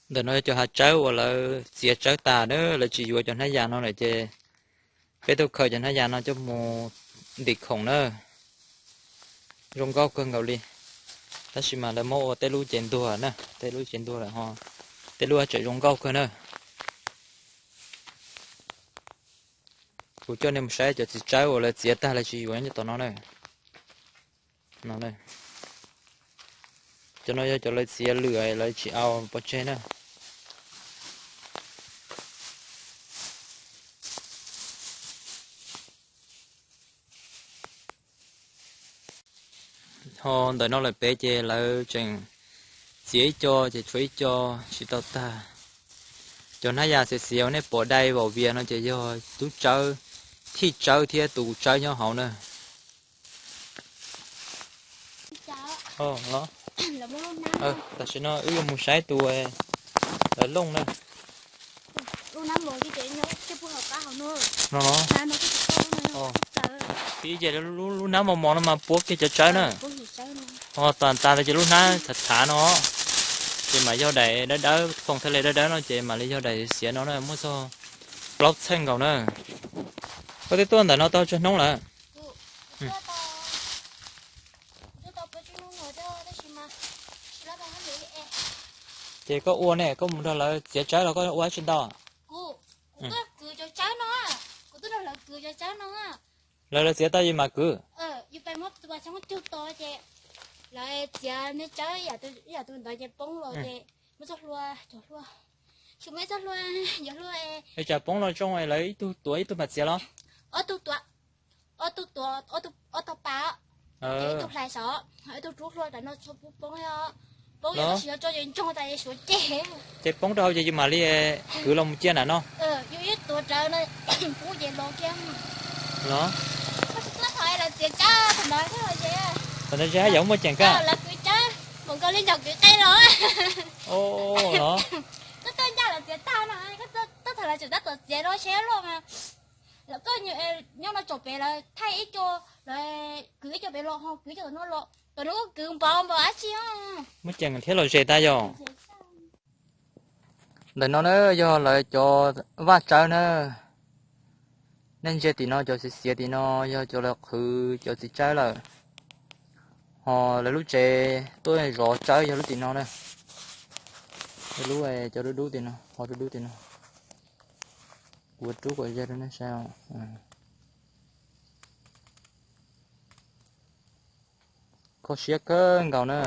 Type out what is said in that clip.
Ntawm no yog cov hav tsawb uas lawv txiav tsawb tas na, lawv tsis yuav cov hnab yas no lawm ces peb tuaj khaws cov hnab yas no coj mus ntim khoom na. Zoo nkauj kawg nkaus li. Tab sis mas lawv muab ua tej lub cev ntuag na, tej lub cev ntuag lawm ho tej lub tseem zoo nkauj kawg na. Kuv coj nej mus saib cov txiv tsawb uas lawv txiav tag lawv tsis yuav nyob tom no na. No, cov no yog cov lawv txiav lwm lawv tsis au pov tseg na. Ho ntawm no lawm pem ces lawv tseem txiav ib co ces tshuav ib co tsis tau tag. Cov hnab yas xiav xiav uas nej pom dai vaum vias no ces yog tub tsawb, thij tsawb thiab tus tsawb nyob hauv na. Tam sim no wb yuav mus saib tus looj na. No, no. Pib ces lub hnab mos mos no mas puab kiag cov tsawb na. Ho tas tas ces lub hnab txhav txhav no ces mam yog daim dawb dawb, foom thaj le dawb dawb no ces mam li yog daim xiav no na, muaj txog plaub txheej nkaus na. Koj twb tuaj ntawm no tau tsawg hnub lawm? Ces koj ua ne, koj mus nrog lawv txiav tsawb los koj ua tsis ntau? Lawv, lawv txiav tau yus mam kwv. Lawv txiav me tsawb yam tus ntawd ces poob los ces muaj txoj hlua, cov hlua, tsis muaj txoj hlua, cov hlua. Tsam poob los zoo lawv ib tug tuav ib tug mam txiav los? Ob tug tuav, ob tug tuav, ob tug pas, ces ib tug hlais saum, ib tug rub hlua tam no txhob pub poob, poob yog tab sis yog tso ces ntsoog tas suav ceg. Ces poob rau hauv ces yus mam li kwv los mus cia nram no. Yus ib tuav rawv no, pub ces los kiag. Los, txhob thaum lawv txiav tsawb thaum ntawd thiab los ces, thaum ntawd tsis haj yam muaj ceem kag, lawv kwv tsawb npaum nkaus li ntsaum kwv qe los. Los, koj tuaj ncaj lawv txiav tag no, koj tuaj thaum lawv tseem tab tom txiav no seb luaj mas, lawv koj nyob no tsom pem lawv thaij ib co, lawv kwv ib co pem los ho kwv ib co tom no los, tom no koj kwv npaum npaum dab tsi. Muaj ceem thiab los ze tag yog. Ntawm no na yog lawv cov vaj tsawb na. Nej ntsia tim no cov xiav xiav tim no yog cov lawv qhwv cov txiv tsawb lawm. Ho lawv lub tsev tuaj zov tsawb yog lub tim no na. Lub cov dub dub tim no, ho dub dub tim no. Kuv rub kom ze rau nej saib. Kho siab kawg nkaus na.